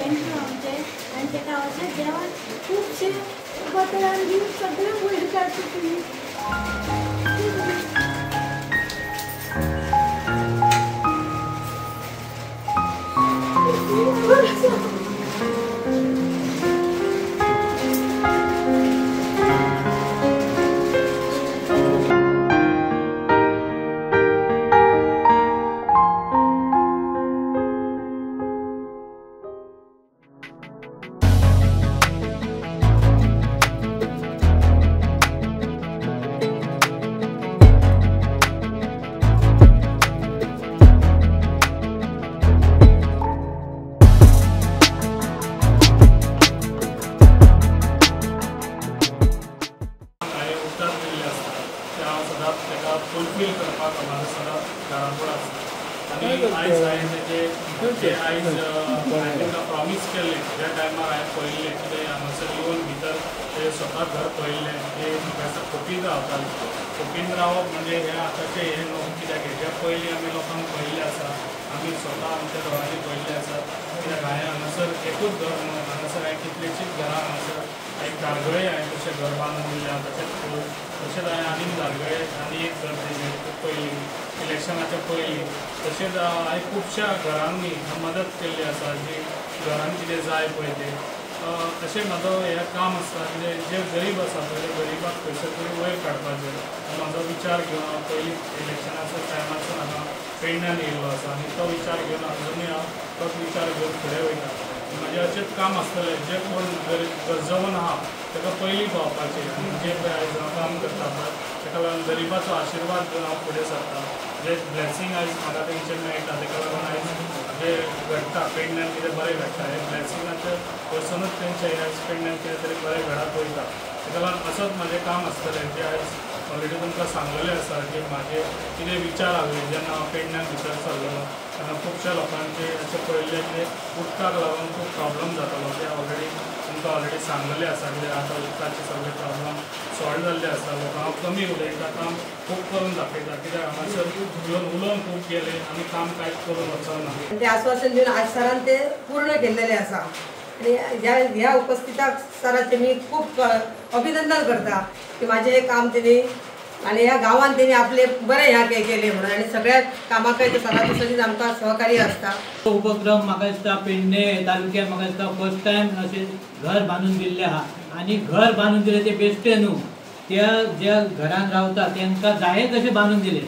Thank you आमचें. आनी ताका अशें देवान खुबशे बदलान दिवन सगळें वयर काडचें तुमी. फुलफील करपाक म्हाका सदांच घराबोळ आसता. आनी आयज हांवें तेजें जे आयज हांवें तांकां प्रॉमीस केल्लें ज्या टायमार हांवें पळयल्लें कितें हांगासर येवन भितर ते स्वता घर पळयल्लें ते म्हाका दिसता खोपीन रावताले. खोपीन रावप म्हणजे हें आतांचें हें न्हू, कित्याक हेज्या पयलीं आमी लोकांक पळयल्लें आसा, आमी स्वता आमच्या दोळ्यांनी पळयल्लें आसा. कित्याक हांवें हांगासर एकूच घर न्हू, हांगासर हांवें कितलेशींच घरां हांगासर एक धारगळे हांवें तशें घर बांदून दिल्लें आसा, तशेंच हांवें आनीक धारगळे आनी एक घर दिलें पयलीं इलेक्शनाच्या पयलीं. तशेंच हांवें खुबश्या घरांनी मदत केल्ली आसा, जी घरान कितें जाय पळय तें. अशें म्हाजो हें काम आसता कितें जे गरीब आसा पळय ते गरिबाक खंयसर तरी वयर काडपाचें म्हाजो विचार घेवन हांव पयलीं इलेक्शनाच्या टायमारसून हांगा पेडण्यान येयल्लो आसा आनी तो विचार घेवन अजुनूय हांव तोच विचार घेवन फुडें वयता. म्हाजें अशेंच काम आसतलें, जे कोण गरजवंत आहा ताका पयलीं पावपाचें आनी जे पळय आयज हांव काम करता पळय ताका लागून गरिबाचो आशिर्वाद घेवन हांव फुडें सरता. जे ब्लॅसिंग आयज म्हाका तेंचें मेळटा ताका लागून आयज जे घडटा पेडण्यान कितें बरें घडटा हें ब्लॅसिंगाचें वचूनच तेंचें आयज पेडण्यान कितें तरी बरें घडत वयता. ताका लागून असोच म्हाजें काम आसतलें. जें आयज ऑलरेडी तुमकां सांगलेलें आसा की म्हाजे कितें विचार आहले जेन्ना हांव पेडण्यान भितर सरलेलो तेन्ना खुबश्या लोकांचे अशें पळयल्लें की उदकाक लागून खूब प्रॉब्लम जातालो. ते ऑलरेडी तुमकां ऑलरेडी सांगलेलें आसा कित्याक आतां उदकाचे सगळे प्रॉब्लम सॉल्व जाल्ले आसा. लोकांक हांव कमी उलयता, काम खूब करून दाखयता, कित्याक हांगासर येवन उलोवन खूब गेले आनी काम कांयच करून वचना. ते आश्वासन दिवन आज सरान ते पूर्ण केल्लेलें आसा आनी ह्या उपस्थिताक सराचें मी खूब अभिनंदन करता की म्हाजें हें काम तेणी आनी ह्या गांवान तेणी आपले बरें ह्या केलें म्हणून आनी सगळ्या कामाकय ते सराचो सदींच आमकां सहकार्य आसता. उपक्रम म्हाका दिसता पेडणे तालुक्यात म्हाका दिसता फर्स्ट टायम अशें घर बांदून दिल्लें आहा. आनी घर बांदून दिलें तें बेश्टें न्हू, त्या ज्या घरान रावता तेंकां जाय तशें बांदून दिलें.